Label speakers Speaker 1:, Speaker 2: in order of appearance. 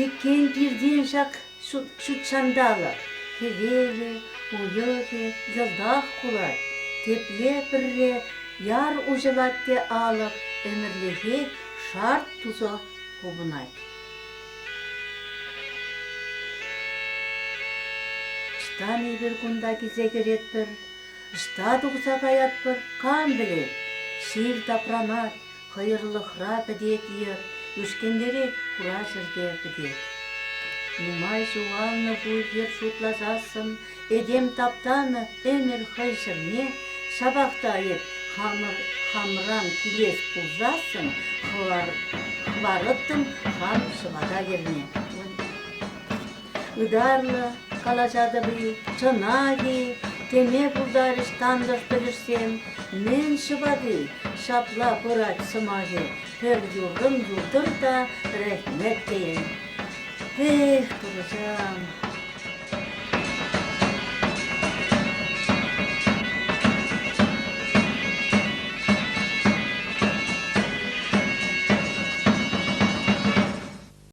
Speaker 1: Иккен пиртен ҫак ҫутҫанталӑк хӗвелӗ, уйӑхӗ йӑлтах кулать. Тепле пӗрре яр уҫӑлать те алӑк ӗмӗрлӗхе шарт туса хупӑнать. Ӑҫтан эпир кунта килсе кӗретпӗр, ӑҫта тухса каятпӑр, кам пӗлет? Ҫил тапранать, Хӑйӑрлӑхра пӗтет йӗр, Ӳшкентерет хура ҫӗрте пӗтет. Нумай ҫухалнӑ пуль йӗр шутласассӑн, Этем таптанӑ ӗмӗр хӑй ҫӗрне, Ҫапах та эп хамӑр хамран килес пулсассӑн Хӑварӑттӑм хам ҫӑпата йӗрне. Ытарлӑ калаҫатӑп-и, чӑнах-и, теме пултарӗҫ тантӑш-пӗлӗшсем. Мӗн ҫӑпати, ҫапла пырать сӑмахӗ, пӗр юррӑм юлтӑр та рехмет тейӗн. Эх, Турӑҫам!